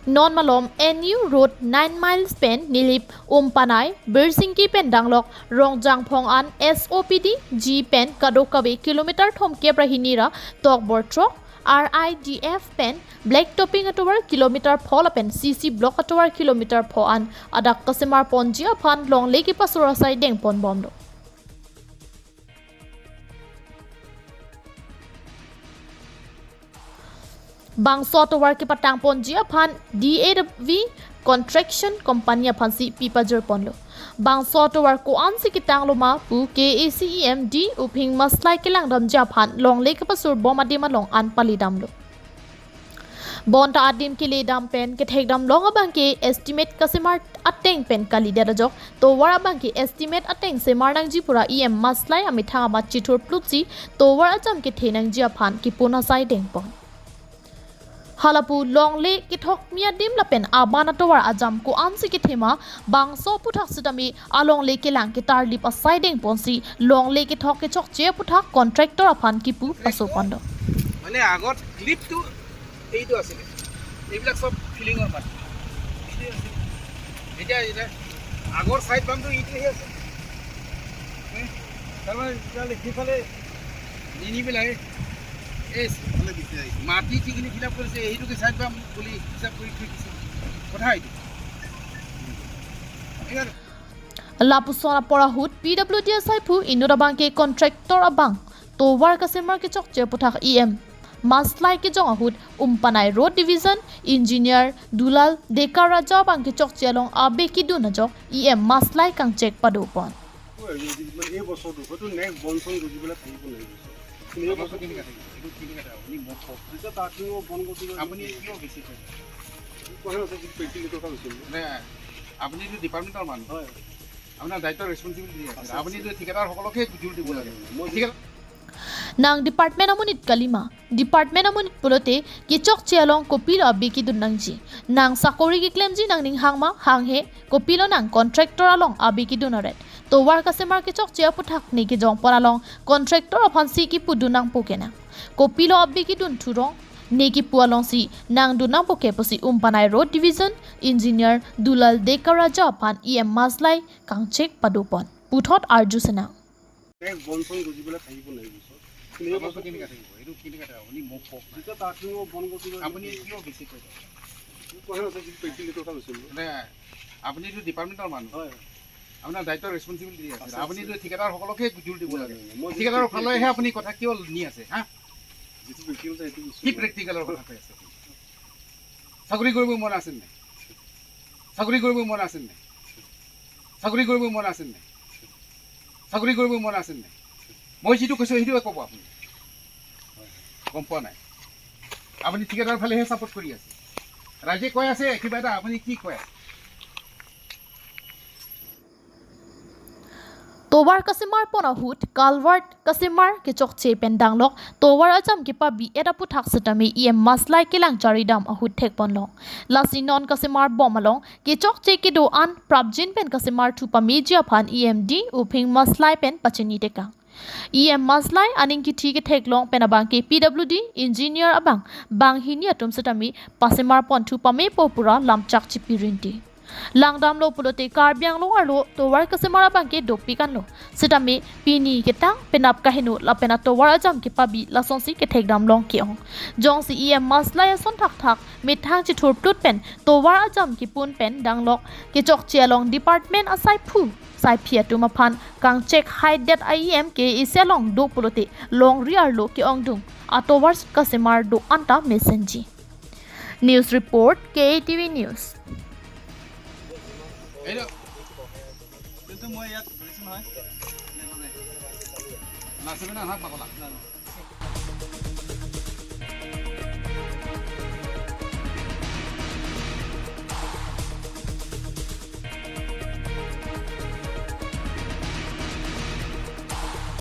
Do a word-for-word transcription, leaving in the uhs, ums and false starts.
Non malom N U Road nine miles pen Nilip, Umpanai, Birsingki pen danglok Rongjangphong an S O P D G pen kadokave kilometer thomkep ra hini ra tokbor throk, R I D F pen black topping atovar kilometer pho lapen C C block atovar kilometer pho an adak kasemar ponji aphan longle kepasur asai dengpon bomlo. Bangso atovar kepatang ponji aphan D A V Construction Company aphansi pi pajirponlo. Bangso atovar ko-ansi ketanglo ma pu K A C E M D Uphing Maslai kelangdamji aphan longle kepasur bom adim along an palidamlo. Bonta adim keledam pen kethekdam long abangke estimate kasemar ateng pen kalidet ajok tovar abangke estimate ateng semar nangji pura E M Maslai amethang amat chithurplutsi tovar ajam kethe nangji aphan kipun asai dengpon. Halapu longle kethokmi adim lapen aban atovar ajam ko-ansi kethema bangso aputhak sitame alongle kelang ketarlip asai dengponsi longle kethok kechokche aputhak contractor aphan kipu paso pando. মানে আগত ক্লিপটো এইটো আছিলে, এইবিলাক চব ফিলিঙৰ পাত। এইটোৱে আছিলে। এতিয়া এতিয়া আগৰ চাইড বামটো এইটোহে আছে। হে? তাৰমানে তেতিয়াহ'লে সেইফালে নিনি পেলাই এই ফালে গুচি আহিছে। মাটি যিখিনি ফিল আপ কৰিছে, সেইটোকে চাইড বাম বুলি হিচাপ কৰি থৈ দিছে। কথা এইটো। ঠিক আছে? Lapuson apor ahut P W D asaiphu inut abangke contractor abang tovar kasemar kechokche aputhak E M Maslai kejong ahut Umpanai Road Division Engineer Dulal Deka Raja abang kechokche along abe kidun ajok E M Maslai kangchek padopon. মানে এই বছৰটো হয়তো নেক্সট বন চন গজিবলৈ থাকিব নাই এই বছৰ। কিন্তু এই বছৰ কেনেকৈ থাকিব? এইটো কেনেকৈ থাকিব? আপুনি মোক কওক। যেতিয়া তাতকৈ বন গজিব আপুনি কিয় বেছি কৈছে? কোৱা নাছিল, যিটো প্ৰেক্টিকেলি কথা কৈছিলোঁ। মানে আপুনি এইটো ডিপাৰ্টমেণ্টৰ মানুহ, হয়। আপোনাৰ দায়িত্ব ৰেছপনচিবিলিটি আছে। আছে, আপুনি এইটো ঠিকাদাৰসকলকে জোৰ দিব লাগে। মই ঠিকাদাৰ Nang department amonit kalima. Department amonit pulote kechokche along kopilo abe kidun nangji. Nang sakori keklemji nangning hangma hanghe kopilo nang contractor along abe kidun aret. Tovar kasemar kechokche aputhak ne kejongpon along contractor aphansi kipudun nangpo kenang. Kopilo abe kidun thurong ne kipu alongsi nangdun nangpo ke pusi Umpanai Road Division Engineer Dulal Deka Raja aphan E M Maslai kangchek padopon. Puthot arju senang. Next বন চন গজিবলৈ থাকিব নাই এই বছৰ। কিন্তু এই বছৰ কেনেকৈ থাকিব? এইটো কেনেকৈ থাকিব? আপুনি মোক কওক। যেতিয়া তাতকৈ বন গজিব আপুনি কিয় বেছি কৈছে? কোৱা নাছিল, যিটো প্ৰেক্টিকেলি কথা কৈছিলোঁ। মানে আপুনি এইটো ডিপাৰ্টমেণ্টৰ মানুহ, হয়। আপোনাৰ দায়িত্ব ৰেছপনচিবিলিটি আছে। আছে, আপুনি আছে। এইটো ঠিকাদাৰসকলকে জোৰ দিব লাগে। মই ঠিকাদাৰৰ ফালেহে আপুনি কথা কিয় নি আছে হা? যিটো প্ৰেক্টিকেল আছে সেইটো কৈছোঁ। কি প্ৰেক্টিকেলৰ কথা কৈ আছে আপুনি? চাকৰি কৰিব মন আছে নাই? চাকৰি কৰিব মন আছে নাই? চাকৰি কৰিব মন আছে নাই? চাকৰি কৰিব মন আছে নাই? মই যিটো কৈছোঁ সেইটোৱে ক'ব আপুনি। গম পোৱা নাই? আপুনি ঠিকাদাৰৰ ফালেহে ছাপোৰ্ট কৰি আছে। ৰাইজে কৈ আছে কিবা এটা, আপুনি কি কয়? Tovar kasemar pon ahut culvert kasemar kechokche pen danglok tovar ajam kepabi et aputhak sitame E M Maslai kelang charidam ahut thekponlong. Lasi non kasemar bom along kechokche kedo an prapjin pen kasemar thu pameji aphan E M D Uphing Maslai pen pachini tekang. E M Maslai aning kithi ketheklong pen abangke P W D engineer abang banghini atum sitame pasemar pon thu pamepo pura lamchak chipirinti. Langdamlo pulote Karbi Anglong arlo tovar kasemar abangke dopik anlo. Sitame pini ketang penap kaheno lapen atovar ajam kepabi lasonsi kethekdamlong ke-ong. Jongsi E M Maslai ason thakthak methang chithurplut pen tovar ajam kipun pen danglok kechokche along department asaiphu saiphi atum aphan kangchek haidet a E M ke isi along do pulote longri arlo ke-ongdung atovar kasemar do anta mesenji. News report, K A T V News. এইটো যোনটো মই ইয়াত ধৰিছোঁ নহয়, নাচিবি না, নাক পাগলা।